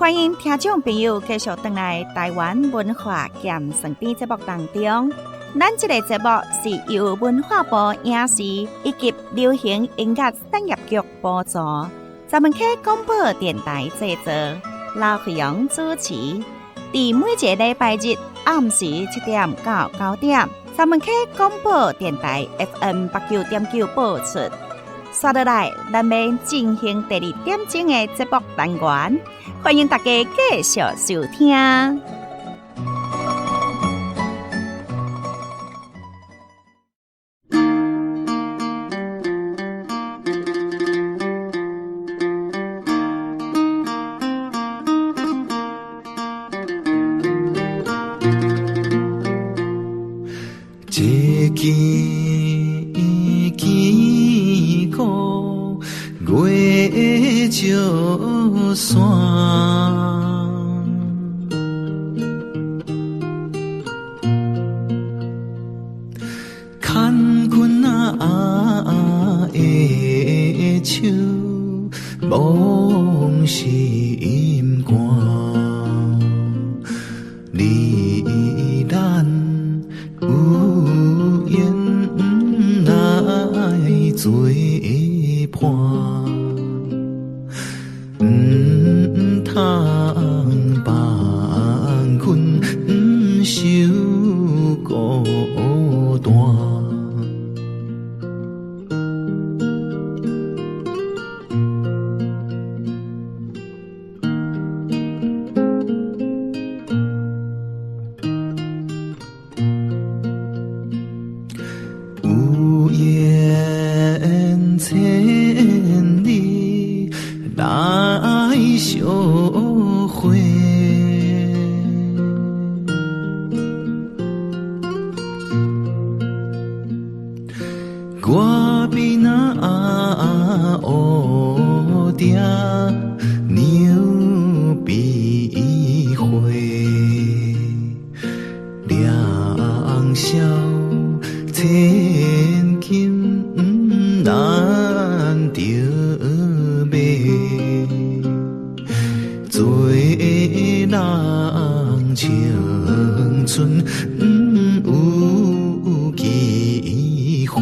歡迎聽眾朋友繼續轉來台灣文化鹹酸甜節目當中。咱這個節目是由文化部影視以及流行音樂產業局補助，十分溪廣播電臺製作，劉惠陽主持。佇每一个禮拜日暗時7點到9點，十分溪廣播電臺 FM 89.9播出。紲落來，咱欲進行第二點鐘的節目單元，歡迎大家繼續收聽。一支堅固月石山，牽阮仔的手，摸心肝。你咱有緣來做伴，毋通放阮傷孤單。有緣千里來相會，我比那烏蝶娘比花，兩小千金難得買，做人青春有機會。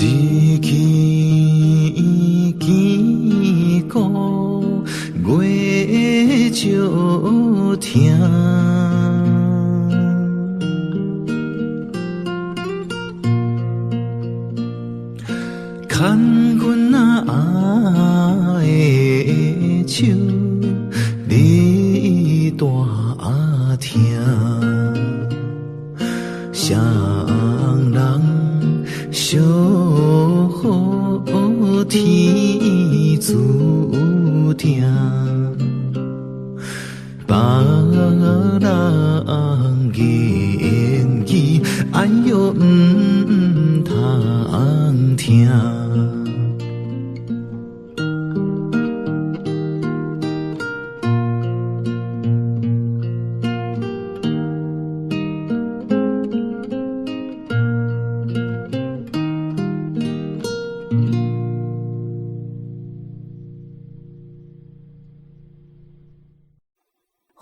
日去堅固月石疼，牽阮仔的手，你帶疼，誰人相好天注定，別人言語，哎喲毋通聽。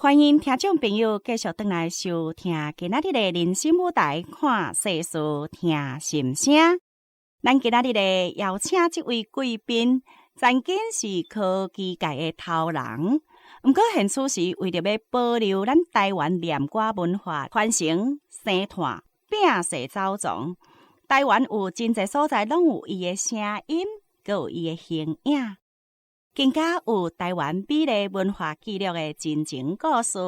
歡迎聽眾朋友繼續轉來收聽今仔日的人生舞台，看世事聽心聲。咱今仔日的邀請這位貴賓，曾經是科技界的頭人，毋過現此時為著欲保留咱台灣念歌文化傳承生態，摒世走傱。台灣有真濟所在，攏有伊的聲音，閣有伊的形影。更加有台灣美麗文化記錄的真情故事，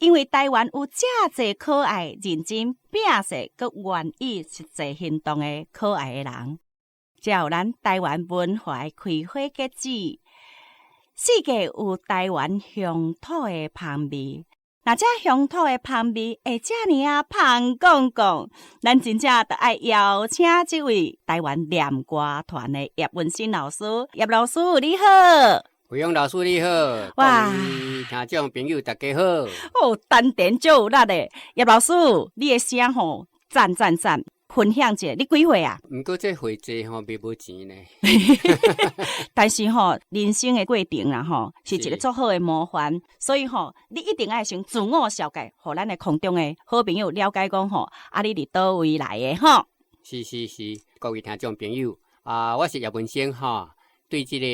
因為台灣有遮濟可愛、認真、摒世、閣願意實際行動的可愛的人，才有咱台灣文化的開花結籽。四界有台灣鄉土的芳味，若這鄉土的芳味會遮爾仔芳講講，咱真正著愛邀請這位台灣念歌團的葉文新老師。葉老師你好，惠勇老師你好，哇，各位聽眾朋友大家好。哦，丹田足有力的，葉老師，你的聲吼讚讚讚！分享一下，你幾歲啊？毋過這歲濟吼，袂無錢呢。但是吼，人生的過程啦吼，是一個足好的模範，所以吼，你一定愛先自我紹介，予咱的空中的好朋友了解講吼，啊，你佇佗位來的吼？是是是，各位聽眾朋友啊，我是葉文生吼，對這個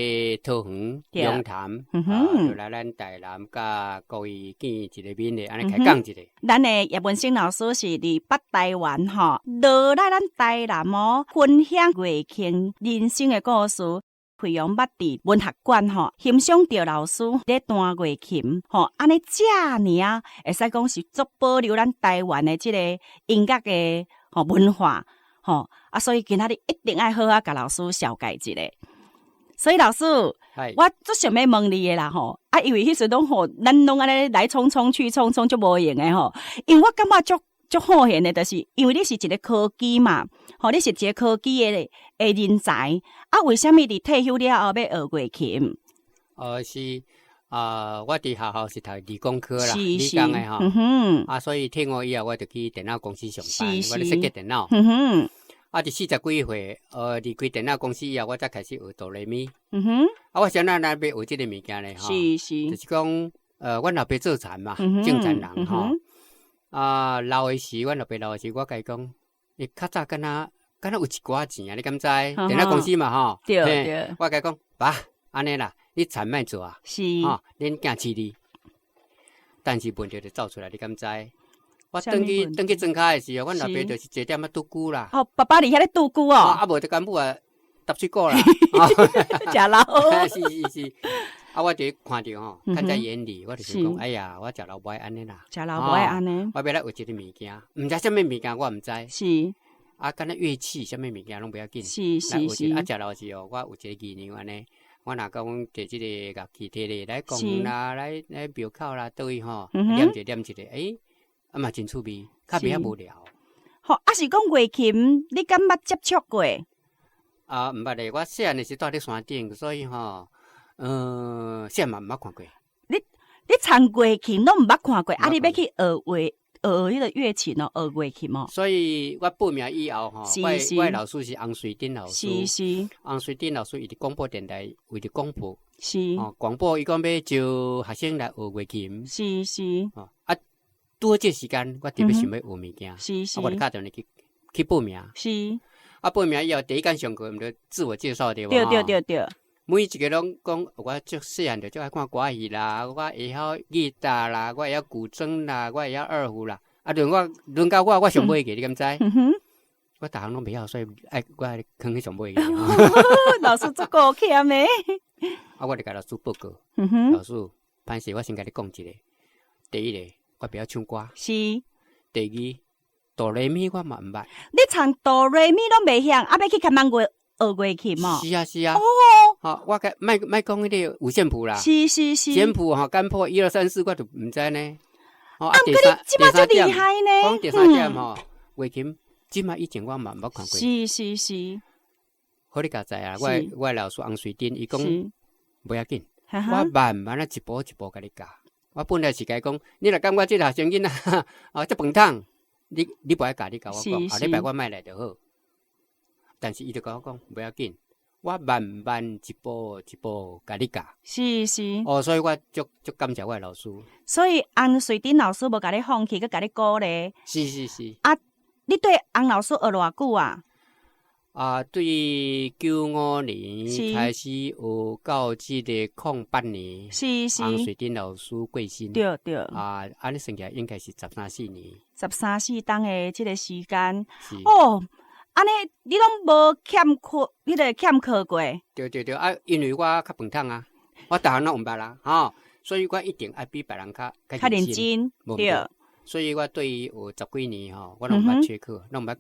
桃園龍潭，啊，就來咱台南佮各位見一個面的，按呢開講一下。咱的葉文生老師是佇北台灣吼，落來咱台南哦，分享月琴人生的故事。惠陽捌佇文學館吼，欣賞著老師咧彈月琴吼，按呢遮爾仔，會使講是足保留咱台灣的這個音樂的吼文化吼，啊，所以今仔日一定愛好好共老師紹介一下。所以老師，我足想欲問你的啦吼，啊，因為彼時攏吼，咱攏按呢來匆匆去匆匆，足無閒的吼。因為我感覺足足好閒的，就是因為你是一個科技嘛，吼，你是一個科技的人才，啊，為啥物佇退休了後欲學月琴？是啊，我佇學校是讀理工科啦，理工的吼，啊，所以退伍以後我就去電腦公司上班，我咧設計電腦。啊，佇40幾歲，離開電腦公司以後，我才開始學哆來咪。啊，我啥咱欲學這個物件咧？吼，就是講，阮老爸做田嘛，種田人吼。啊，老的時，阮老爸老的時，我共伊講，伊較早敢若敢若有一寡錢啊，你敢知？電腦公司嘛吼。對對。我共伊講，爸，按呢啦，你田莫做啊，吼，恁囝飼你。但是問題就走出來，你敢知？我轉去轉去莊跤的時候，阮老爸就是坐踮仔拄龜啦。哦，爸爸佇遐咧拄龜哦。啊，無就共母啊踏水果啦。食老。是是是。啊，我就看著吼，看在眼裡，我就想講，哎呀，我食老無愛按呢啦。食老無愛按呢。我欲來學一個物件，毋知啥物物件，我毋知。啊，敢若樂器啥物物件攏袂要緊。啊，食老時候，我有一個姨娘按呢，我若講提這個樂器提咧來公園啦，來來廟口啦，佗位吼，念一個念一個，欸。啊嘛真趣味，較袂遐無聊。吼，啊是講月琴，你敢捌接觸過？啊，毋捌咧，我細漢的時蹛佇山頂，所以吼，細漢嘛毋捌看過。你你連月琴攏毋捌看過，啊，你欲去學樂學彼個月琴哦，學月琴哦。所以我報名以後吼，我的老師是洪瑞珍老師。洪瑞珍老師伊佇廣播電台為著廣播。哦，廣播伊講欲招學生來學月琴。哦，啊。拄好這時間，我特別想欲學物件，啊，我就敲電話去去報名。啊，報名以後，第一間上課，毋著自我介紹對無？對對對對。每一個攏講，我足細漢就足愛看歌戲啦，我會曉吉他啦，我會曉古箏啦，我會曉二胡啦。啊，輪我輪到我，我上尾一個，你敢知？我逐項攏袂曉，所以愛我愛囥佇上尾一個。老師足夠謙的。啊，我就共老師報告。老師，歹勢，我先共你講一下。第一個，我袂曉唱歌。第二，哆來咪我嘛毋捌。你連哆來咪攏袂曉，啊，欲去共人學學月琴哦？是啊是啊。哦。吼，我共莫莫講彼個五線譜啦。簡譜吼，簡譜一二三四，我都毋知呢。哦，啊，毋過你這馬足厲害呢。講第三點吼，月琴這馬以前我嘛毋捌看過。好你家知啊，我老師洪瑞珍伊講無要緊，我慢慢仔一步一步共你教。我本來是共伊講，你若感覺這個學生囡仔哦遮笨桶，你無愛教，你共我講，後禮拜我莫來就好。但是伊就共我講，無要緊，我慢慢一步一步共你教。是是。哦，所以我足足感謝我的老師。所以洪瑞珍老師無共你放棄，閣共你鼓勵。是是是。啊，你對洪老師學偌久啊？啊，對95年開始學到這個08年，洪瑞珍老師過身。對對。啊，按呢算起來應該是十三四年。十三四冬的這個時間。哦，按呢你攏無欠課，彼個欠課過？對對對，啊，因為我較飯桶啊，我逐項攏毋捌啦，吼，所以我一定愛比別人較較認真。對。所以我對學十幾年吼，我攏毋捌缺課，攏毋捌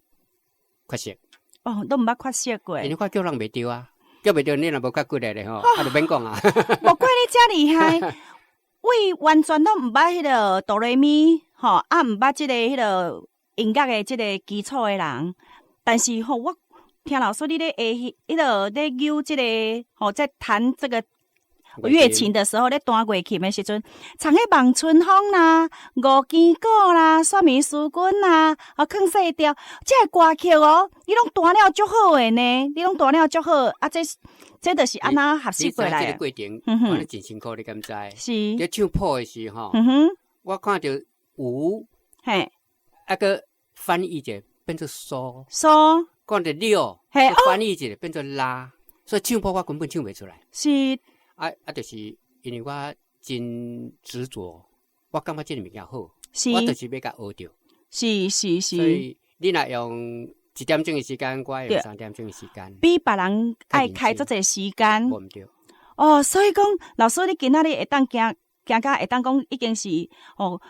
缺席。哦，攏毋捌缺席過。因為我叫人袂著啊，叫袂著，你若無較骨力咧吼，啊就免講啊。無怪你遮厲害，為完全攏毋捌彼個哆來咪，吼，啊毋捌這個彼個音樂的這個基礎的人，但是吼，我聽老師你咧下彼個咧扭這個吼，在彈這個樂琴的時候，咧彈月琴的時陣，像彼望春風啦、吳金鼓啦、說明書君啦、啊，勸世調，這个歌曲哦，你攏彈了足好的呢，你攏彈了足好，啊，這這就是按怎學習過來。這個過程，我真辛苦，你敢知？是。咧唱譜的時候，我看著吳，嘿，啊閣翻譯者變做蘇，蘇，看著六，翻譯者變做拉，所以唱譜我根本唱袂出來。是。啊啊，就是因為我真執著，我感覺這個物件好，我就是欲共學著。是是是。所以你若用一點鐘的時間，我用三點鐘的時間。比別人愛開足濟時間。無毋對。哦，所以講，老師你今仔日會當行行到會當講已經是哦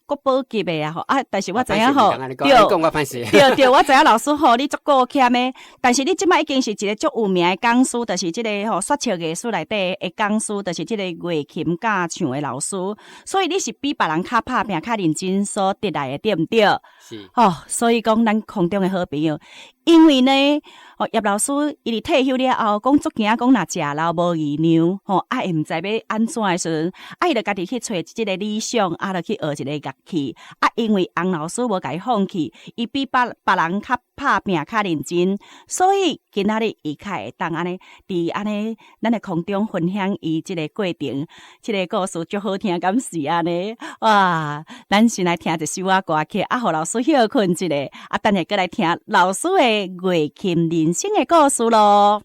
國寶級的啊吼啊！但是我知影吼，對對對，我知影老師吼，你足夠謙的，但是你這擺已經是一個足有名的講師，就是這個吼雪笑藝術內底的講師，就是這個月琴教唱的老師，所以你是比別人較拍拚、較認真所得來的，對毋對？是。哦，所以講咱空中的好朋友，因為呢，哦葉老師伊佇退休了後，講足驚講若食老無姨娘，吼啊會毋知欲按怎的時陣，啊伊就家己去揣這個理想，啊就去學一個樂器，啊因為洪老師無共伊放棄，伊比別別人較拍拚較認真，所以今仔日伊較會當按呢，佇按呢咱的空中分享伊這個過程，這個故事足好聽，敢是按呢？哇！咱先來聽一首仔歌曲，啊，予老師歇睏一下，啊，等下閣來聽老師的月琴人生的故事囉。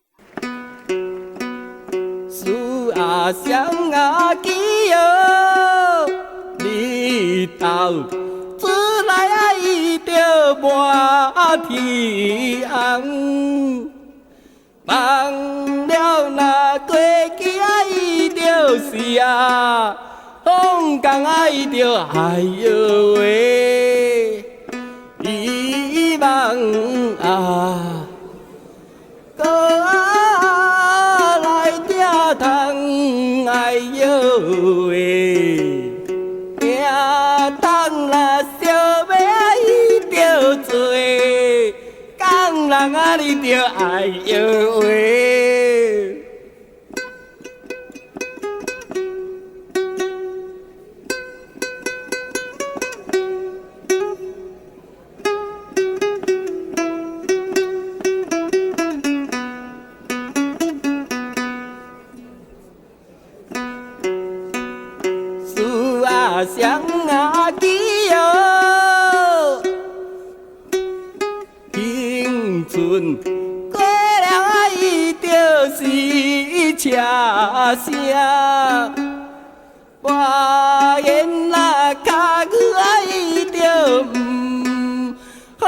思啊想啊記喲，日頭出來啊，伊就滿天紅。放了那過去啊，伊就是啊，放工啊，伊就哎喲喂，希望啊，閣來聽通哎喲喂，聽通啦小尾啊，伊就做工人啊，你就哎喲喂。思啊想啊記喲，青春過了啊，伊就是車聲。我言啊，跤去啊，伊就毋好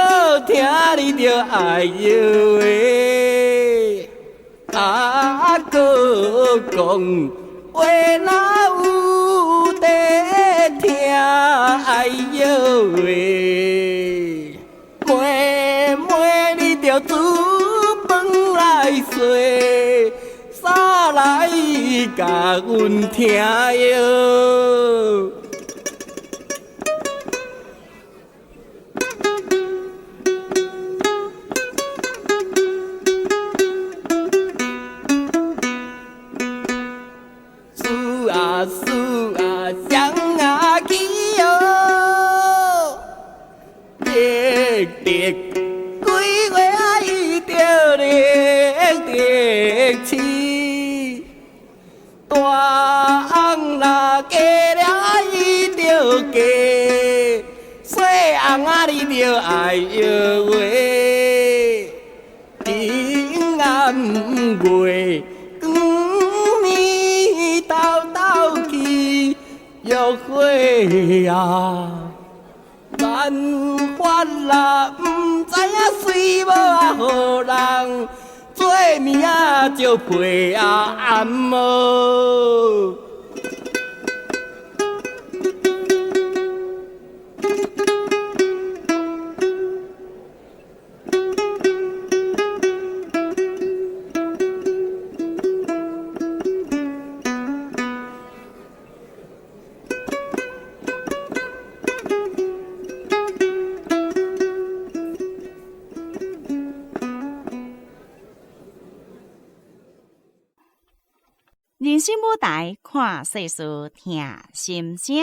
聽，你就哎喲喂，啊，閣講話哪有得聽？哎喲喂，妹妹你著煮飯來洗衫來共阮聽喲。思啊思啊想啊記喲，滴滴幾月啊伊就滴滴市。大翁若嫁了伊就嫁，细翁仔你著爱摇话。平安月，光暝偷偷去约会啊。办法啦，毋知影水某仔予人做名招配啊暗无。人生舞台，看世事，听心声。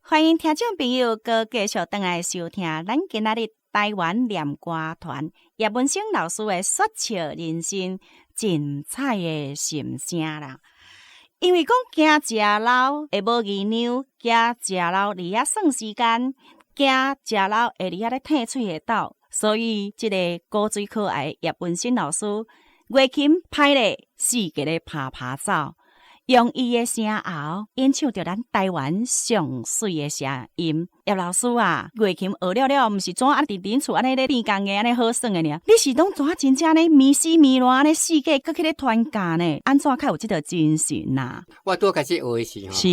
欢迎听众朋友阁继续转来收听咱今仔日台湾念歌团叶文生老师的说笑人生精彩的心声啦。因为讲惊食老会无营养，惊食老伫遐算时间，惊食老会伫遐咧褪喙会抖，所以这个古锥可爱叶文生老师月琴歹咧，四界咧拍拍走。用伊的声喉演唱著咱台湾上媠的声音。叶老师啊，月琴学了了，毋是怎啊伫恁厝按呢咧练工的按呢好耍的尔？你是拢怎真正咧迷死迷乱按呢四界阁去咧传教呢？按怎较有这个精神啊？我拄开始学的时吼，是，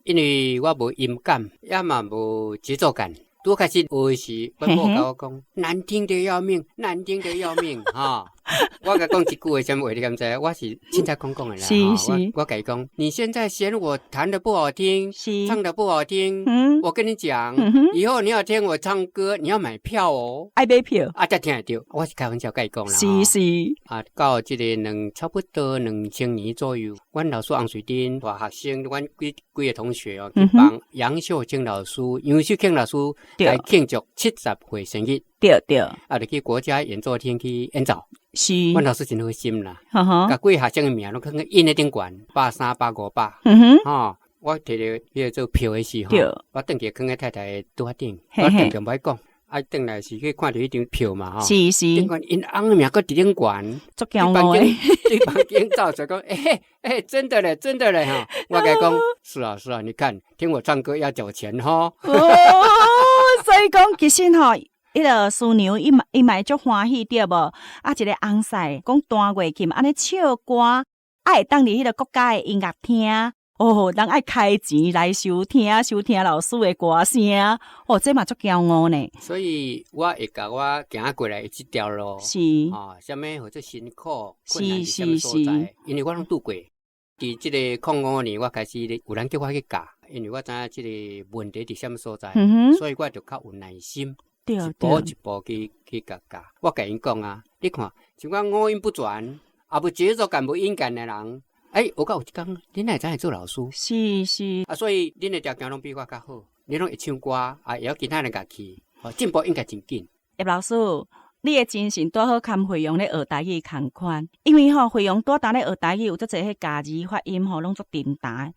因为我无音感，也嘛无节奏感。拄开始学的时，阮某共我讲难听得要命，难听得要命，哈！我共讲一句话，啥物话你敢知？我是凊彩讲讲的啦。是是。我共伊讲，你现在嫌我弹得不好听，唱得不好听，我跟你讲，以后你要听我唱歌，你要买票哦。爱买票。啊，才听会著。我是开玩笑共伊讲啦。是是。啊，到这个差不多2000年左右，阮老师洪瑞珍带学生，阮几几个同学哦，去帮杨秀清老师，杨秀清老师来庆祝70岁生日。对对。啊，就去国家演奏厅去演奏。是。阮老师真好心啦，共几个学生的名拢囥咧印咧顶悬，100、300、500。吼，我提著彼个做票的时吼，我转去囥咧太太桌仔顶，我定定无爱讲，啊，转来是去看著彼张票嘛吼。是是。顶悬𪜶翁的名阁伫顶悬。足骄傲的。对房间走出来讲，欸欸，真的咧，真的咧吼。我共伊讲，是啊是啊，你看，听我唱歌要缴钱吼。哦，所以讲其实吼。彼个师娘伊嘛伊嘛会足欢喜对无？啊，一个翁婿讲弹月琴按呢唱歌，啊会当伫彼个国家的音乐厅，哦，人爱开钱来收听，收听老师的歌声，哦，这嘛足骄傲呢。所以我会共我行过来的这条路，是啊，啥物号做辛苦，困难伫啥物所在？因为我拢拄过。伫这个05年，我开始有人叫我去教，因为我知影这个问题伫啥物所在，所以我就较有耐心。一步一步去去共教，我共𪜶讲啊，你看，像我五音不全，也无节奏感、无音感的人，欸，学到有一工，恁哪会知会做老师？是是。啊，所以恁的条件拢比我较好，恁拢会唱歌，啊，会晓其他人共去，哦，进步应该真紧。叶老师，你的精神拄好堪惠阳咧学台语仝款，因为吼惠阳拄当咧学台语有足济彼家字发音吼拢足重澹。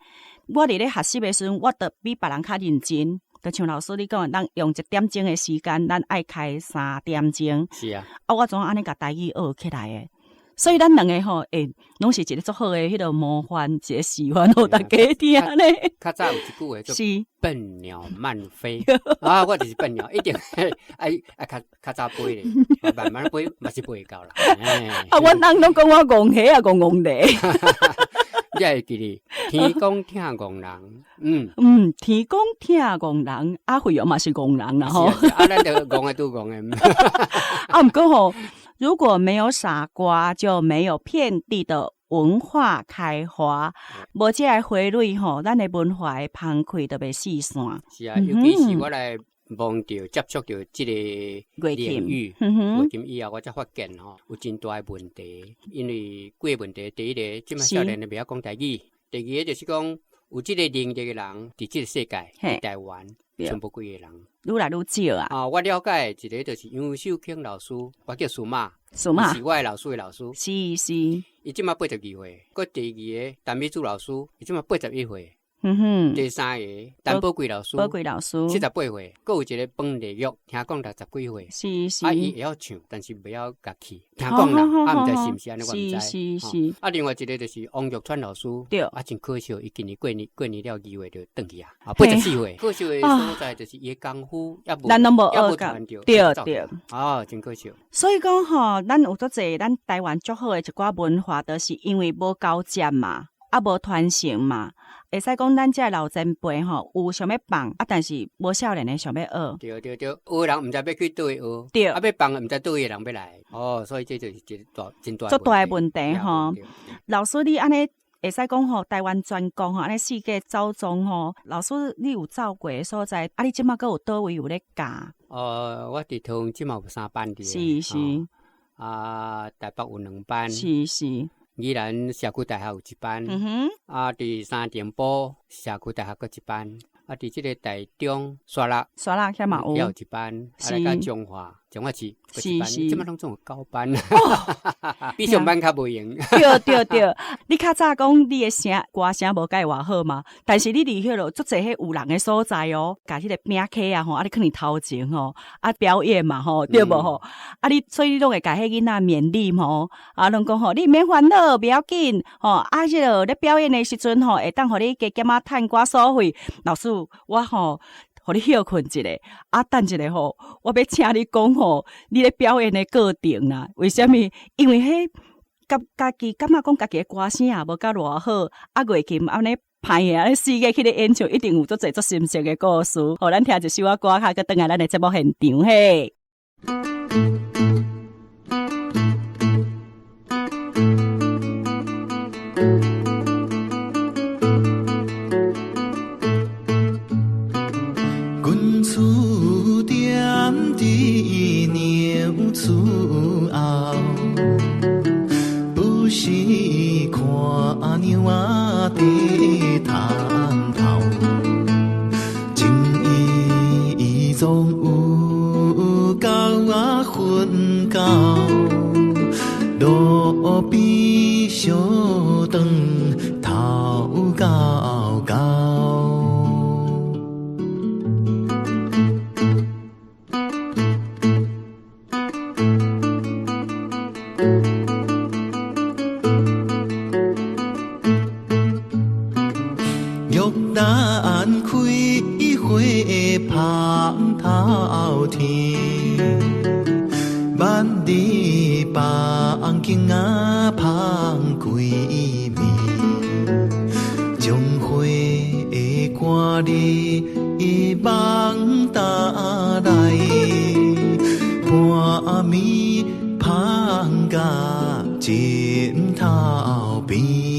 我伫咧学习的时阵，我就比别人较认真。就像老师你讲，咱用1点钟的时间，咱爱开3点钟。是啊。啊，我怎按呢共台语学起来的？所以咱两个吼，欸，拢是一个足好的彼个模范，一个示范，予大家听咧。较早有一句话叫“笨鸟慢飞”，啊，我就是笨鸟，一定爱爱较较早飞咧，慢慢飞嘛是飞会到啦。啊，阮翁拢讲我戆虾啊，戆戆咧。你会记得天公疼戆人，嗯嗯，天公疼戆人，啊，惠阳嘛是戆人啦吼。啊，咱就戆的拄戆的。啊，毋过吼，如果没有傻瓜，就没有遍地的文化开花。无这个花蕊吼，咱的文化的芳气就袂四散。是啊，尤其是我来摸著接触著这个领域，月琴以后，我才发现吼，有真大的问题。因为几个问题，第一个，这摆少年的袂晓讲台语；第二个就是讲，有這个能力的人，佇這个世界，佇台灣，剩無幾个人，愈來愈少啊！啊，我了解一个就是楊秀卿老師，我叫蘇媽，蘇媽是我的老師的老師，是是，伊這馬82歲，閣第二个陳美珠老師，伊這馬81歲。嗯哼，第三个陳寶貴老師，寶貴老師78歲，閣有一個彭麗玉，聽講60幾歲，是是，啊，伊會曉唱，但是袂曉樂器，聽講啦，啊，毋知是毋是按呢，我毋知。是是是。啊，另外一個就是王玉川老師，對，啊，真可惜，伊今年過年過年了2月就轉去啊，啊，84歲。可惜的所在就是伊的功夫猶無，咱攏無學到，對對，啊，真可惜。所以講吼，咱有足濟咱台灣足好的一寡文化，就是因為無交接嘛，啊，無傳承嘛。會使講咱這老前輩吼，有想欲放啊，但是無少年的想欲學。對對對，學人毋知欲去佗位學，對，啊欲放毋知佗位的人欲來，哦，所以這就是一個大真大足大的問題吼。老師你按呢會使講吼，台灣全國吼，按呢四界走蹤吼，老師你有走過的所在，啊，你這馬閣有佗位有咧教？我佇桃園這馬有3班佇。是是。啊，台北有2班。是是。宜蘭社區大學有一班，啊，佇三重埔社區大學閣一班，啊，佇這個台中沙鹿，沙鹿遐嘛有，也有一班，啊，來到彰化，彰化市，是是，這馬攏總有9班，比上班較無閒。對對對，你較早講你的聲歌聲無佮伊偌好嘛，但是你佇彼落足濟彼有人的所在哦，共彼個餅客啊吼，啊你囥佇頭前吼，啊表演嘛吼，對無吼？啊你所以你攏會共彼囡仔勉勵吼，啊攏講吼，你毋免煩惱，袂要緊吼，啊這个咧表演的時陣吼，會當予你加減仔趁寡所費。老師，我吼。予你歇睏一下，啊，等一下吼，我欲請你講吼，你咧表演的過程啦。為啥物？因為彼家己感覺講家己的歌聲也無甲偌好，啊，樂琴按呢歹的，按呢四界去咧演唱，一定有足濟足心酸的故事。予咱聽一首仔歌，較閣轉來咱的節目現場嘿。厝後，不是看娘仔佇探頭，情意總有夠仔分到，路邊相當頭到到。玉蘭開花芳透天，萬里放景啊芳歸暝，將花的趕入網搭內，半暝芳甲枕頭邊。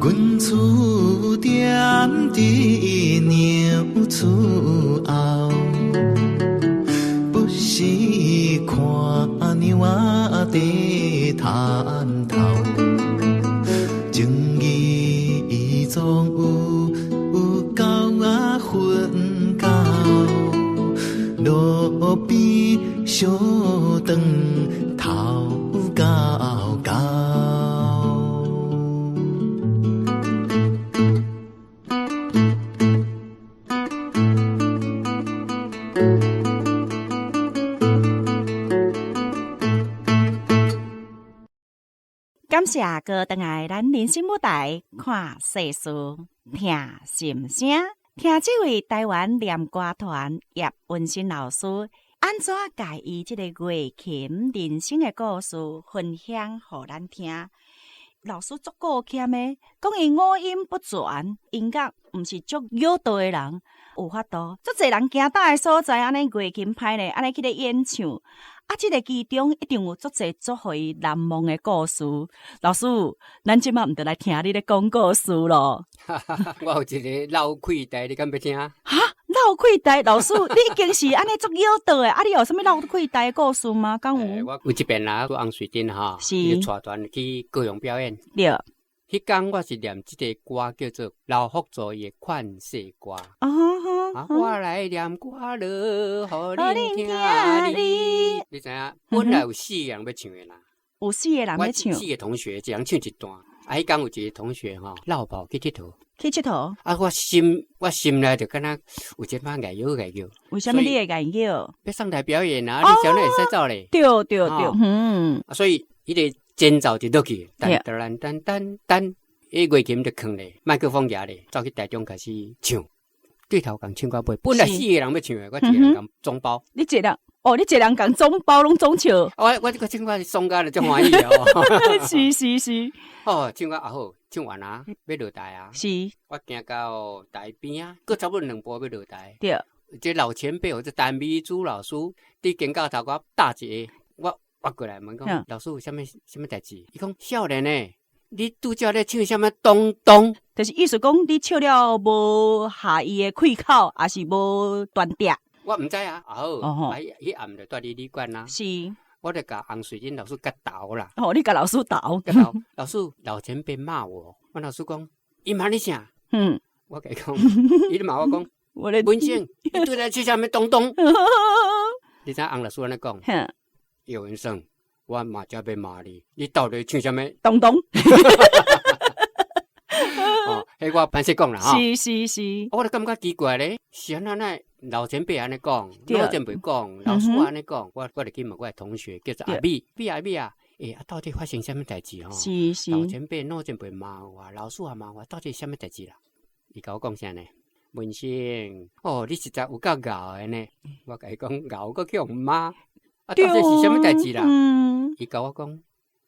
阮厝踮佇娘厝後，不時看娘仔佇探頭，情義總有夠仔分到，路邊相當頭到到。謝閣轉來咱人生舞台，看世事，聽心聲，聽這位台灣念歌團葉文生老師按怎共伊這個月琴人生的故事分享予咱聽。老師足顧謙的，講伊五音不全，音樂毋是足有道的人，有法度。足濟人行到的所在，按呢月琴拍咧，按呢去咧演唱。啊，這个其中一定有足濟足予伊難忘的故事。老師，咱這擺毋著來聽你咧講故事咯。我有一个落氣代，你敢欲聽？哈，落氣代，老師，你已經是按呢足有道的，啊，你有啥物落氣代的故事嗎？敢有？我有一遍啊，去紅隧鎮吼，是帶團去高雄表演。對。彼工我是念這个歌叫做劉福助的勸世歌。啊，我來念歌囉，予恁聽哩。你知影？本來有四个人欲唱的啦。有四个人欲唱。四个同學，一人唱一段。啊，彼工有一个同學吼，落跑去𨑨迌。去𨑨迌。啊，我心內就敢若有一擺礙搖礙搖。為啥物你會礙搖？欲上台表演啊！你想你會使走咧？對對對，嗯。啊，所以彼个前奏就落去，噔噔噔噔噔，彼月琴就囥咧，麥克風舉咧，走去台中開始唱。對頭共唱到尾，本來四個人欲唱的，我一個人共總包。你一個人，哦，你一個人共總包攏總唱。我這個唱歌是爽甲就足歡喜哦。是是是。哦，唱到啊好，唱完啊，欲落台啊。是。我行到台邊啊，閣差不多兩步欲落台。對。這老前輩或者陳美珠老師，佇肩胛頭共我搭一下，我挖過來問講，老師有啥物啥物代誌？伊講少年欸，你拄才咧唱啥物東東？就是意思講你唱了無合伊的氣口，抑是無斷調？我毋知啊，啊好，啊彼暗就蹛佇旅館啊。是。我就共洪水珍老師結鬥啦。哦，你共老師鬥？結鬥，老師老前輩罵我，阮老師講，伊罵你啥？我共伊講，伊咧罵我講，文生，你對來唱啥物東東？你知洪老師按呢講？葉文生，我嘛才欲罵你，你到底唱啥物東東？哦，彼我歹勢講啦，吼。是是是。我就感覺奇怪咧，是按怎會老前輩按呢講，老前輩講，老師按呢講，我就去問我的同學，叫做阿美，美阿美啊，欸，啊到底發生啥物代誌吼？是是。老前輩、老前輩罵我，老師也罵我，到底啥物代誌啦？伊共我講啥呢？文生，哦，你實在有夠𠢕的呢！我共伊講𠢕，閣去予罵，啊，到底是啥物代誌啦？伊共我講，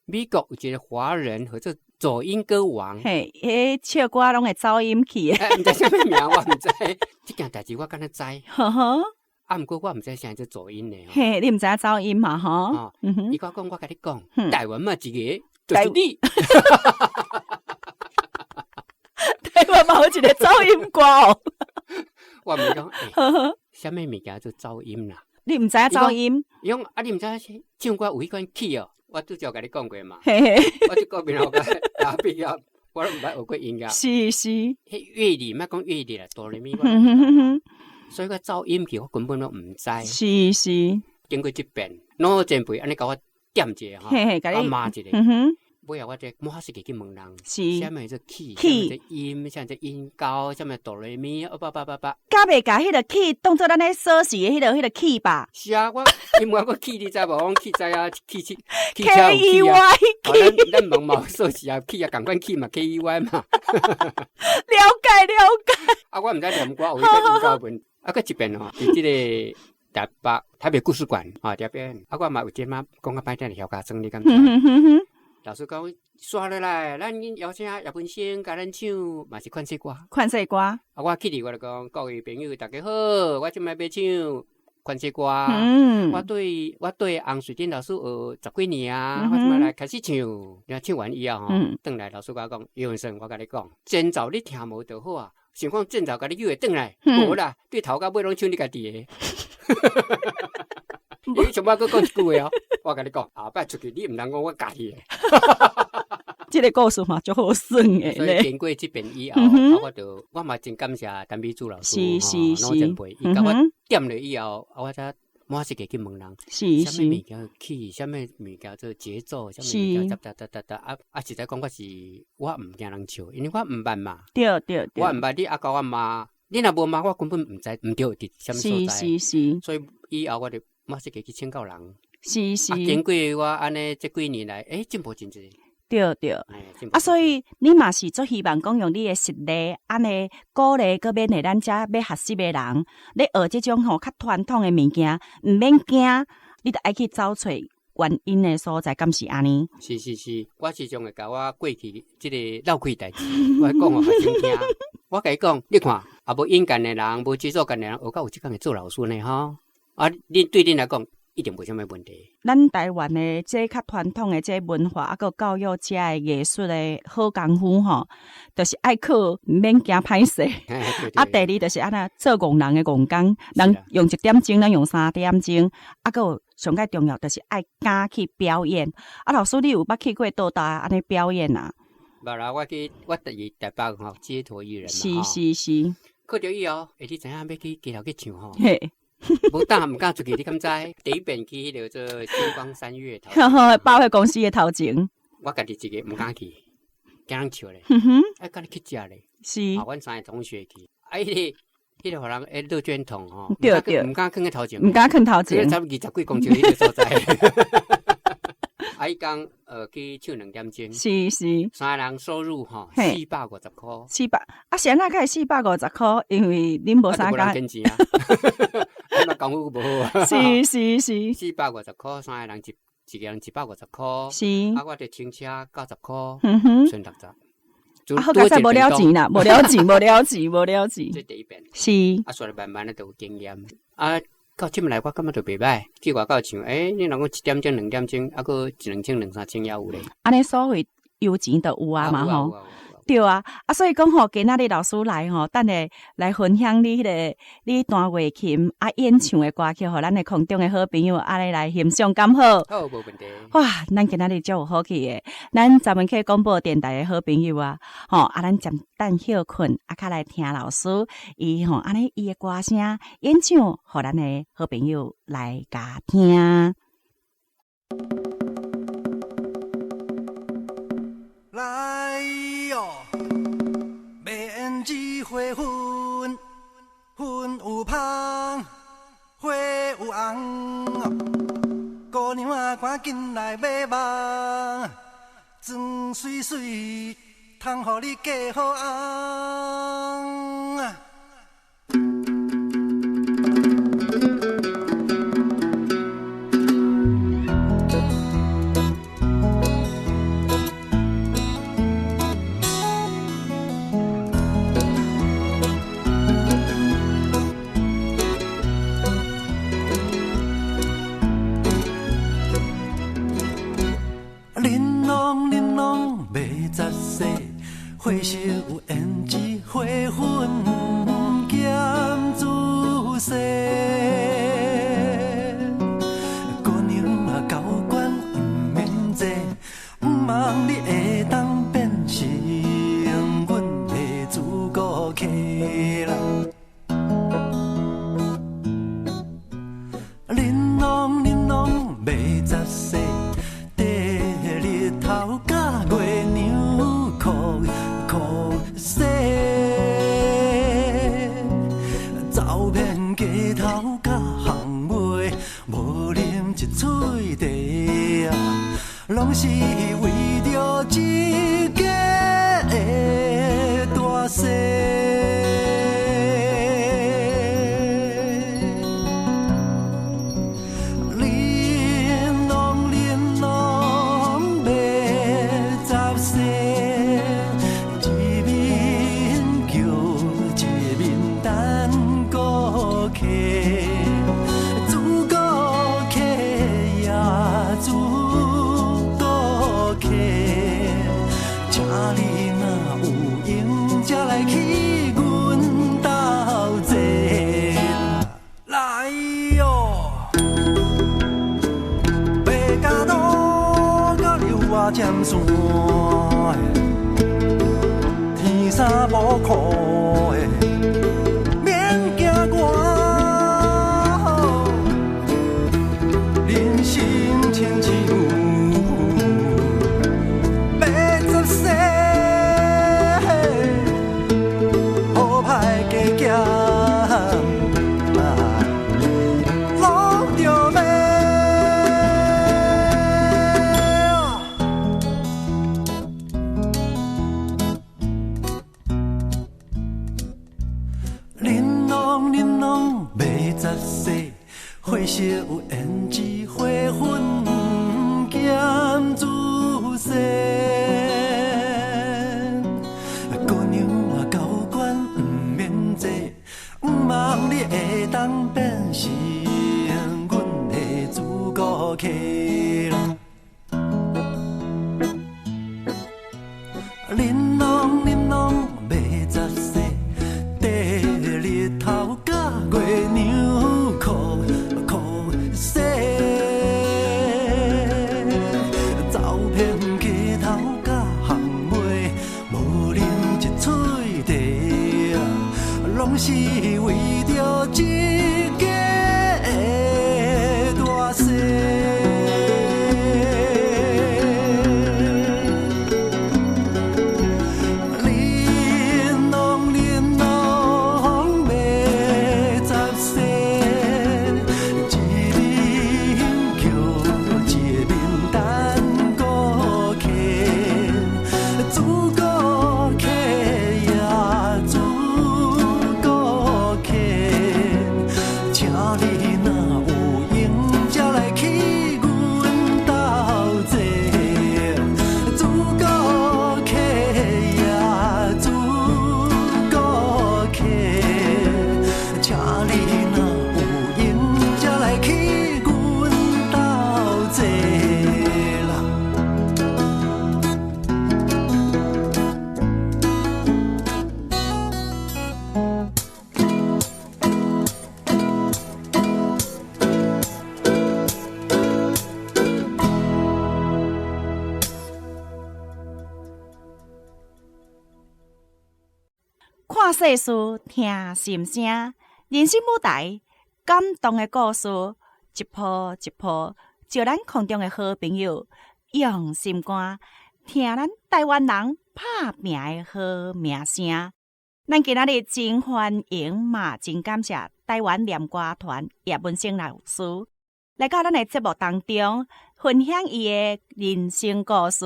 美國有一個華人，號做走音歌王。嘿，彼唱歌攏會走音去。毋知啥物名，我毋知。這件代誌我敢若知。啊，毋過我毋知啥叫走音呢。嘿，你毋知影走音嘛？吼。伊共我講，我共你講，台灣嘛一個，就是你。台灣嘛有一個走音歌哦。我問伊講，欸，啥物物件做走音啦？你毋知影走音？伊講啊，你毋知影唱歌有彼款曲哦？我拄才共你講過嘛。我這個面我甲比較，我攏毋捌學過音樂。是是。彼樂理，莫講樂理啦，哆來咪。所以我走音去，我根本攏毋知。是是。經過這遍，老前輩按呢共我點一下吼，我罵一下。尾後我這滿是去問人，啥物做 key，啥物做音，啥物做音高，啥物哆來咪，哦叭叭叭叭。敢袂共彼个 key 當做咱咧鎖匙的彼个 key 吧？是啊，我因為我 key 你知無？我 key 知啊，key 車，key 車有 key 啊。咱問嘛有鎖匙啊，key 啊，仝款 key 嘛，K E Y 嘛。了解了解。啊，我毋知念歌有彼个音高文，啊，閣一遍吼，佇這个台北台北故事館啊，佇遐表演。啊，我嘛有一擺講較歹聽，是囂張，你敢知？老師講，煞落來，咱邀請葉文生共咱唱，嘛是勸世歌。勸世歌。啊，我去佇我就講，各位朋友大家好，我這擺欲唱勸世歌。我對洪水珍老師學十幾年啊，我這擺來開始唱。你唱完以後吼，轉來老師共我講，葉文生，我共你講，前奏你聽無就好啊，想講前奏共你叫會轉來，無啦，對頭到尾攏唱你家己的。伊上擺閣講一句話哦，我共你講，後擺出去你毋通講我家己的。這个故事嘛，足好耍的。所以經過這遍以後，我就我嘛真感謝陳美珠老師，老前輩，伊共我點了以後，我才滿世界去問人，啥物物件 key，啥物物件做節奏，啥物物件噠噠噠噠噠啊啊！實在講，我是我毋驚人笑，因為我毋捌嘛。對對對。我毋捌，你啊共我罵，你若無罵我，根本毋知毋對佇啥物所在。是是是。所以以後我就滿世界去請教人。是是。啊，經過我按呢這幾年來，欸，進步真濟。對對。啊，所以你嘛是足希望講用你的實力，按呢鼓勵閣勉勵咱遮欲學習的人，咧學這種吼較傳統的物件，毋免驚，你著愛去找揣原因的所在，敢是按呢？是是是，我時常會共我過去這个落氣代誌，我講予學生聽。我共伊講，你看，啊無勇敢的人，無知足感的人，學到有這工會做老師呢吼。啊，你對恁來講，一定無啥物問題。咱台灣的這較傳統的這文化，啊閣教育遮的藝術的好功夫吼，就是愛靠毋免驚歹勢。啊，第二就是按怎做戇人的戇工，人用一點鐘，咱用三點鐘。啊，閣有上蓋重要就是愛敢去表演。啊，老師，你有捌去過佗佗按呢表演啊？無啦，我去我佇台北吼，街頭藝人嘛。是是是。去著以後，欸，你知影欲去街頭去唱吼？嘿。無膽毋敢出去，你敢知？第一遍去彼个做新光三越頭，百貨公司的頭前。我家己一个毋敢去，驚人笑咧。哎，敢你去食咧？是。啊，阮三个同學去。啊，彼个予人欸倒卷筒吼，對對，毋敢囥佇頭前，毋敢囥頭前。差不多20幾公尺彼个所在。啊，彼工去唱兩點鐘。是是。三个人收入吼450箍。四百啊，是按怎會450箍？因為恁無啥工。無人錢啊。啊，功夫無好啊。是是是。450箍，三個人一個人150箍。是。啊，我佇停車90箍。嗯哼。剩60。啊，好佳哉無了錢啦，無了錢，無了錢，無了錢。這第一遍。是。啊，煞來慢慢的就有經驗。啊，到這麼來，我感覺就袂歹。去外口唱，欸，你若講一點鐘、兩點鐘，啊，閣一兩千、兩三千也有咧。按呢所謂油錢就有啊嘛吼。對啊，啊，所以講吼，今仔日老師來吼，等下來分享你彼个你彈月琴啊演唱的歌曲，予咱的空中的好朋友按呢來欣賞，敢好？好，無問題。哇，咱今仔日足有福氣的，咱十分客廣播電台的好朋友啊，吼，啊，咱暫等歇睏，啊，較來聽老師伊吼，按呢伊的歌聲演唱，予咱的好朋友來共聽。來喲，免一花粉，粉有芳，花有紅。姑娘啊，趕緊來買網，妝媠媠，通予你嫁好翁。玲瑯玲瑯欲十世，花色有胭脂花粉兼姿势。姑娘啊，高悬毋免坐，毋望你會當變成阮的主顧客啦。玲瑯玲瑯欲十世。日頭佮月娘苦苦踅，走遍街頭佮巷尾，無啉一喙茶，攏是為著這家的大細。尖山，天衫无裤的，免惊寒。人生亲像欲十世，好歹加减攏著欲。郎玲瑯欲十世，花色有胭脂花粉兼朱砂。姑娘啊，高悬毋免坐，毋望你会当变成阮的主顾客。玲瑯玲瑯欲十世，缀日头佮月娘苦苦势，走遍街头佮巷尾，无啉一喙茶，拢是为著这家的大细。看世事，听心声，人生舞台，感動的故事，一步一步，招咱空中的好朋友，用心肝聽咱台灣人拍拚的好名聲。咱今仔日真歡迎嘛，真感謝台灣念歌團葉文生老師來到咱的節目當中，分享伊的人生故事。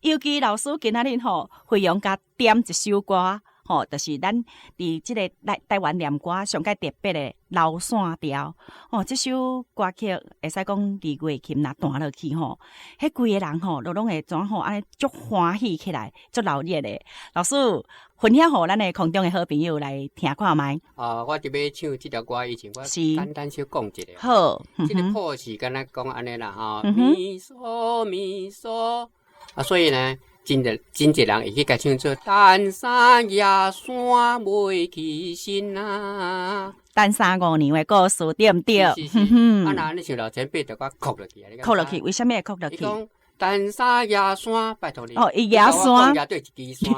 尤其老師今仔日吼，非常佮點一首歌。吼，就是咱佇這个台灣念歌上蓋特別的《流線調》吼，這首歌曲會使講佇月琴若彈落去吼，彼規个人吼，都攏會怎吼按呢足歡喜起來，足熱鬧的。老師分享予咱的空中的好朋友來聽看覓。啊，我佇欲唱這條歌以前，我簡單小講一下。好，這个譜是敢若講按呢啦吼，咪嗦咪嗦啊，所以呢。真濟人會去共唱做陳三夜山袂起身啊，陳三五娘的故事對毋對？是是。啊，若按呢像老前輩就共哭落去啊！哭落去，為啥物會哭落去？伊講陳三夜山，拜託你。哦，伊夜山。對一支山。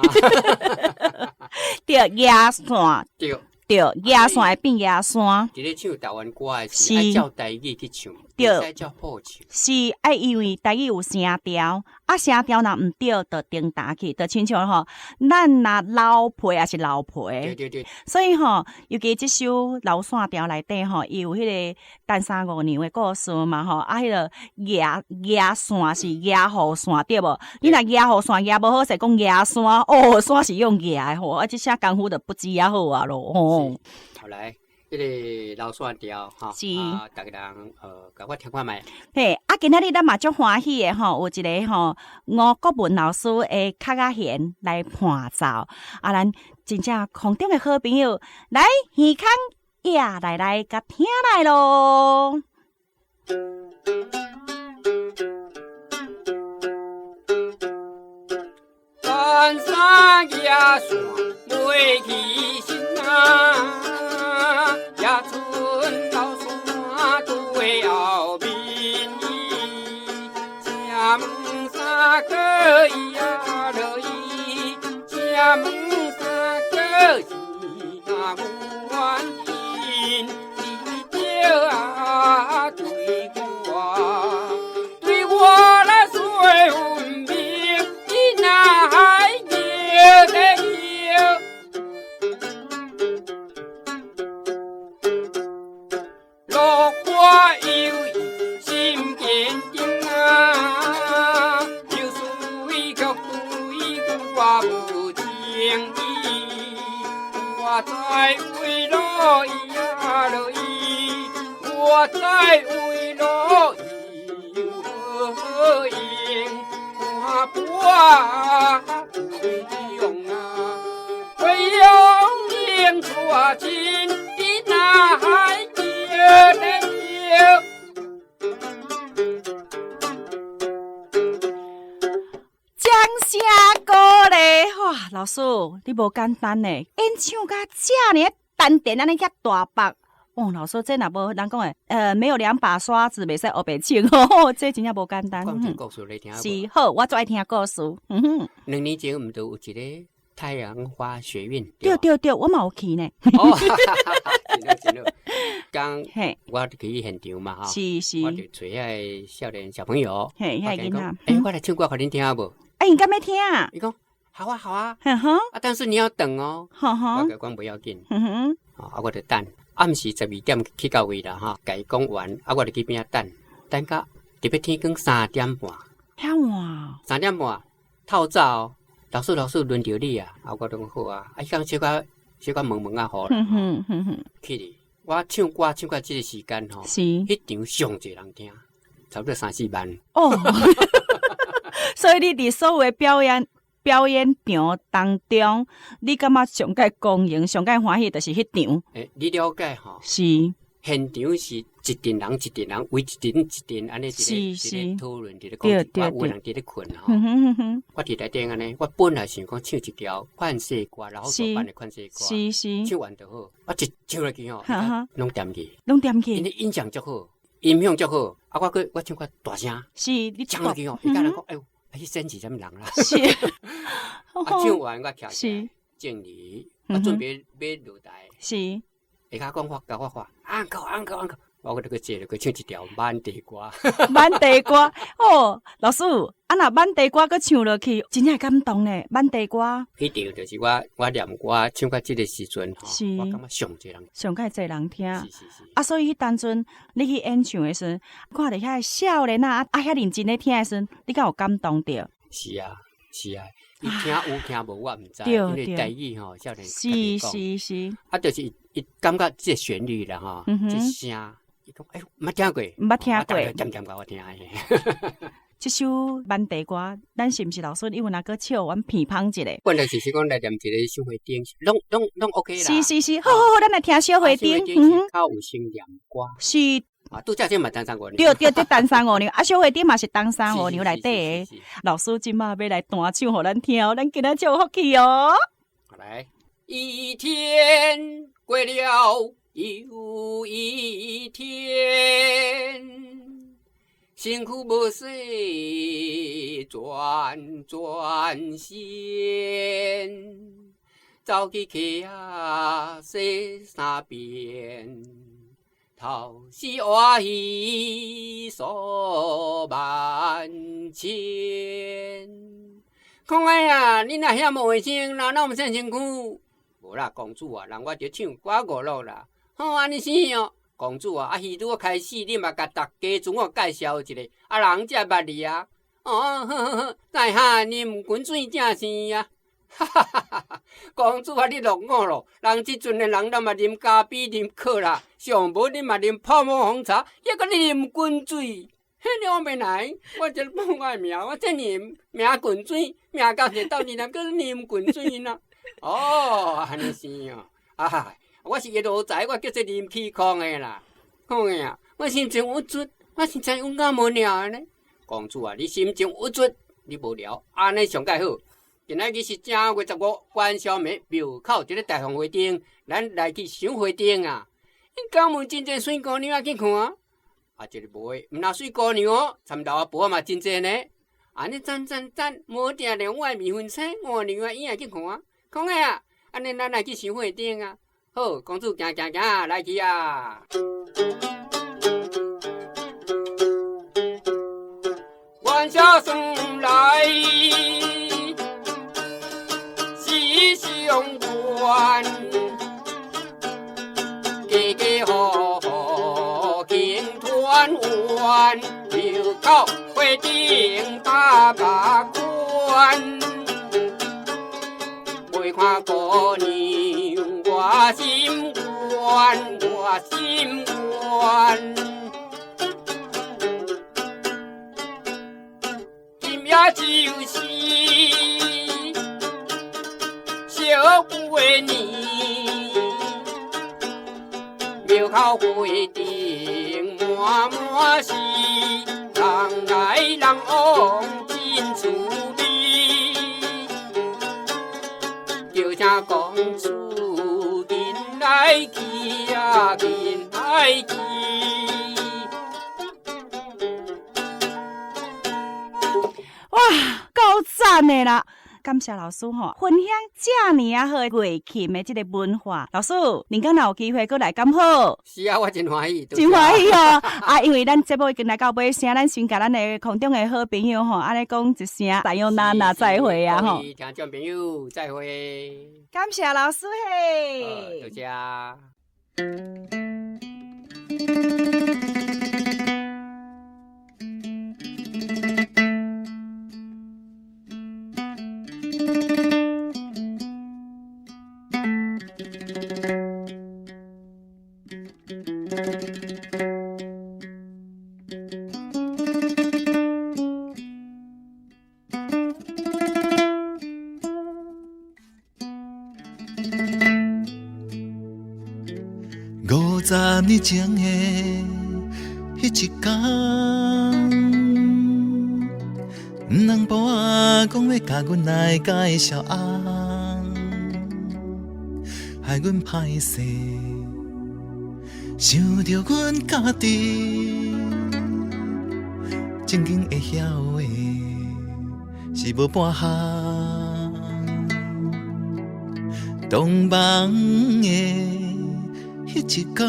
對，夜山。對。對，夜山會變夜山。佇咧唱台灣歌的時，愛照台語去唱，對，袂使照譜唱。是愛因為台語有聲調，啊聲調若毋對，就顛倒去，就親像吼，咱若老皮抑是老皮。對對對。所以吼，尤其這首《流線調》內底吼，伊有彼个陳三五娘的故事嘛吼，啊，彼个夜線是夜雨線對無？你若夜雨線夜無好勢，講夜山哦，山是用夜的吼，啊，這下功夫就不止啊好啊咯吼。好來，這个流線調吼，啊，逐家人共我聽看覓。嘿，啊，今仔日咱嘛足歡喜的吼，有一个吼吳國文老師的卡仔弦來伴奏，啊，咱真正空中的好朋友來耳孔也來共聽來囉。陳三夜山袂起身啊，夜賰流线對後面伊，請問三哥伊啊落伊，請問三哥是哪原因？你著啊對我，對我來說分明，你哪還記得？落花有意心坚定啊，有水却对我无情意，我在为路囉咿呀囉咿，我在為囉咿何應看破飛揚啊，飛揚迎娶親的那海叫的叫。掌聲鼓勵，哇！老師，你無簡單呢，演唱甲遮爾丹田按呢遐大白，哦，老師，這若無人講的，沒有兩把刷子，袂使烏白唱哦，這真正無簡單。講一個故事你聽無？是，好，我最愛聽故事。嗯哼， 2年前毋就有一個太陽花學運？對對對，我嘛有去呢。哦，真好真好。剛我去現場嘛，吼，是是，我就揣遐个少年小朋友，嘿，遐个囡仔，欸，我來唱歌予恁聽無？欸，𪜶敢欲聽？伊講好啊好啊，啊，但是你要等哦。我共講不要緊，啊，我就等，暗時12點去到位啦，哈，共伊講完，啊，我就去邊仔等，等到特別天光3點半，遐晚， 3點半透早，老師老師輪著你啊，啊，我講好啊，啊，彼工小可小可悶悶啊好啦，去哩，我唱歌唱到這個時間吼，是，彼場上濟人聽，差不多3、4萬。哦，所以你佇所有的表演場當中，你感覺上蓋光榮、上蓋歡喜，就是彼場。欸，你了解吼？是。現場是一陣人一陣人，圍一陣一陣按呢，佇咧討論，佇咧講，有人佇咧睏吼。我佇內頂按呢，我本來想講唱一條勸世歌，然後所辦的勸世歌，唱完就好。我一唱落去吼，攏恬去，攏恬去。𪜶的音響足好，音響足好。啊，我閣我唱較大聲，是，你唱落去吼，伊佮人講，哎喲，彼先是啥物人啦？是。啊，唱完我徛起來敬禮，我準備欲落台。是。下跤講我共我喊，uncle uncle uncle，我閣閣接落去唱一條滿地歌。滿地歌哦，老師，啊若滿地歌閣唱落去，真正會感動呢。滿地歌。彼場就是我念歌唱到這個時陣吼，我感覺上濟人，上蓋濟人聽。是是是。啊，所以彼當陣你去演唱的時陣，看著遐少年仔啊遐認真咧聽的時陣，你敢有感動著？是啊，是啊。伊聽有聽無，我毋知，因為台語吼，少年是是是，啊，就是伊感覺這個旋律啦吼，這聲，伊講欸，毋捌聽過，毋捌聽過，漸漸共我聽。這首滿地歌，咱是毋是老師因為若閣笑阮鼻芳一下？本來就是講來念一個小花燈，攏 OK 啦。是是是，好好好，咱來聽小花燈。較有先念歌。是。啊，拄才這嘛東山五娘。對對對，東山五娘，啊，小花燈嘛是東山五娘內底的。老師這馬欲來彈唱予咱聽，咱今仔真有福氣哦。來，一天過了又一天，身軀無勢轉轉身，走去溪仔洗三遍。頭是活魚數萬千。講哎呀，你若遐無衛生，哪有洗身軀？無啦，公主啊，人我著唱歌娛樂啦。好，按呢是哦，公主啊，啊，戲拄開始，你嘛共大家自我介紹一下，啊，人才捌你啊。哦，好好好，在下啉滾水正是啊。哈哈哈哈！公主啊，你落伍咯！人這陣的人，攏嘛啉咖啡、啉可樂，上無你嘛啉泡沫紅茶，抑閣你啉滾水，彼兩邊來，我這報我的名，我這啉名滾水，名到這到你那閣啉滾水呢？哦，按呢是哦，啊，我是一路仔，我叫做林起空的啦，空的啊，我心情鬱卒，我實在有夠無聊呢。公主啊，你心情鬱卒，你無聊，按呢上蓋好。今仔日是正月15，元宵暝，廟口這个大鳳花燈，咱來去賞花燈啊！敢有真濟水姑娘去看？啊，這个無的，毋若水姑娘哦，參老阿婆嘛真濟呢。按呢讚讚讚，無定連我的未婚妻五娘啊，伊也去看。講的啊，按呢咱來去賞花燈啊！好，公主行行行，來去啊！元宵算來。相关，家家户户庆团圆，庙口花灯百百款。袂看姑娘我心肝，我心愿。今夜就是小过年，庙口花灯满满是，人来人往真趣味。叫声公主紧来去啊，紧来去。哇，够赞的啦！感谢老师吼，分享遮尔啊好的月琴的这个文化。老师，您敢若有机会阁来敢好？是啊，我真欢喜，真欢喜哦！啊，因为咱节目已经来到尾声，咱先共咱的空中的好朋友吼，按呢讲一声，さよなら再会啊吼！听众朋友再会。感谢老师嘿，多谢。50年前的彼一天，黄埔仔讲欲共阮来介绍翁，害阮歹势，想著阮家己，正经会晓的是无半项，同房的彼一天，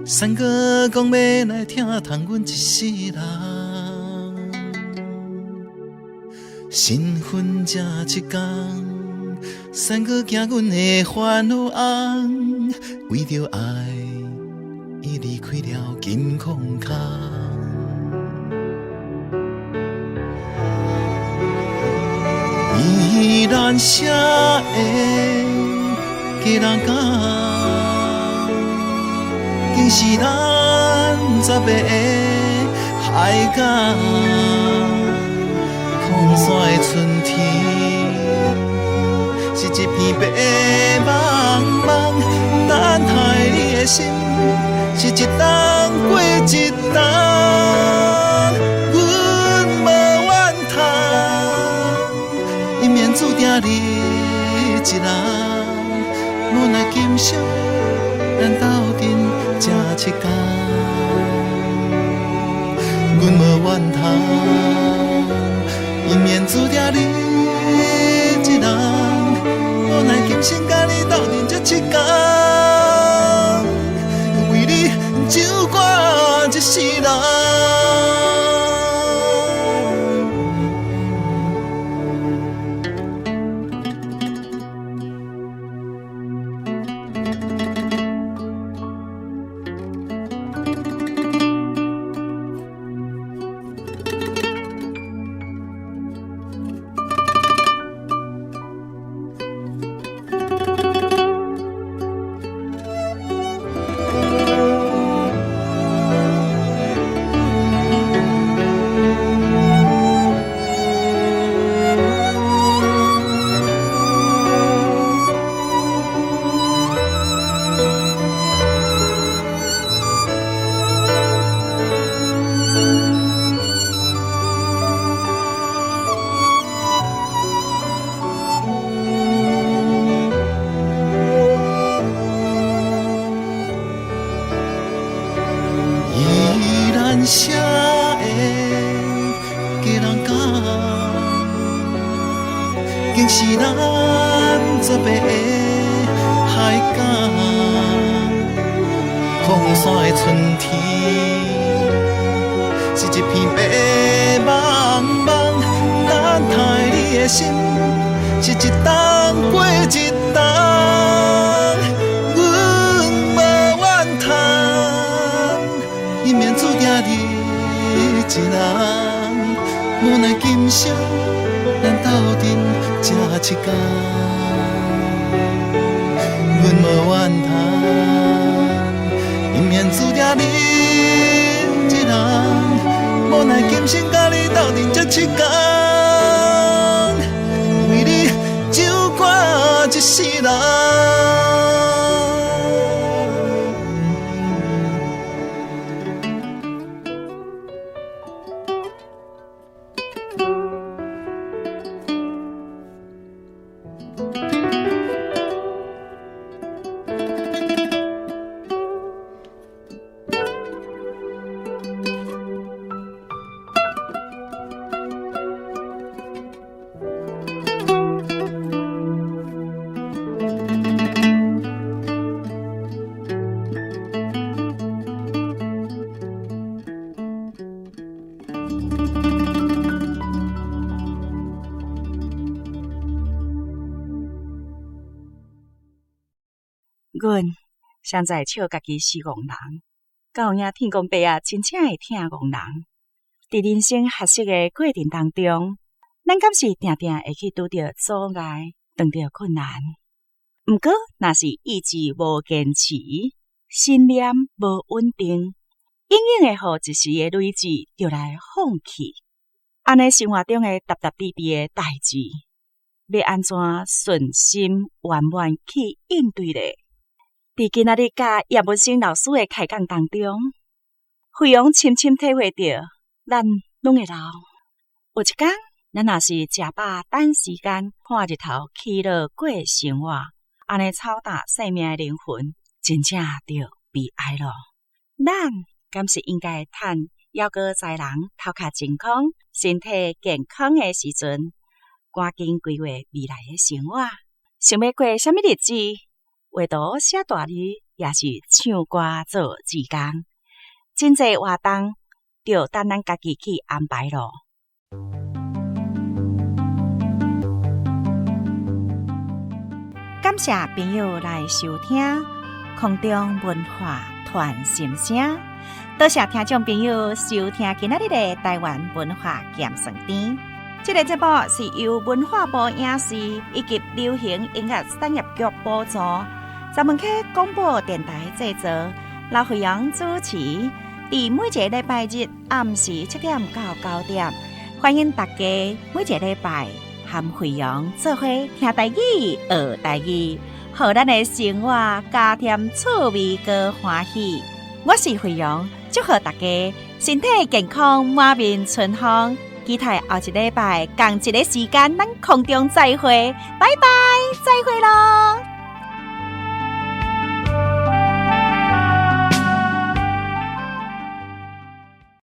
三哥讲欲来疼痛阮一世人，新婚才七工，三哥惊阮会犯有翁，为著爱，伊离开了金矿空。宜兰城的鸡人港，竟是咱十个的海港。空山的春天，是一片白茫茫，等待你的心，是一冬过一冬。阮无怨叹，姻缘注定你一人。无奈今生咱斗阵这七工，阮无怨叹，姻缘注定你一人。无奈今生佮你斗阵这七工，为你唱歌一世人。城的鸡人港，竟是咱十个的海港。空山的春天，是一片白茫茫，等待你的心，是一冬过一冬。阮无怨叹，姻缘注定你一人，无奈今生咱斗阵这七工。阮七工，為你就掛一世人。阮尚在笑家己是戇人，敢有影天公伯啊，真正會疼戇人。佇人生學習的過程當中，咱敢是定定會去拄著阻礙，遇著困難。毋過，若是意志無堅持，信念無穩定，永遠會予一時的累志就來放棄。按呢生活中的沓沓滴滴的代誌，欲按怎順心圓滿去應對咧？佇今仔日佮葉文生老師的開講當中，惠陽深深體會著，咱攏會老。有一工，咱若是食飽等時間，看日頭起落過生活，按呢草踏生命的靈魂，真正著悲哀囉。咱敢是應該趁猶閣在人頭殼健康、身體健康的時陣，趕緊規劃未來的生活，想欲過啥物日子？畫圖寫大字，也是唱歌做志工，真濟活動，就等咱家己去安排囉。感謝朋友來收聽空中文化傳心聲，多謝聽眾朋友收聽今仔日的台灣文化鹹酸甜。這个節目是由文化部影視以及流行音樂產業局補助，十分溪廣播電台製作，劉惠陽主持。佇每一个禮拜日暗時7點到9點，歡迎大家每一個禮拜和惠陽做伙聽台語、學台語，予咱的生活加添趣味閣歡喜。我是惠陽，祝賀大家身體健康，滿面春風。期待後一禮拜仝一个時間，咱空中再會，拜拜，再會囉。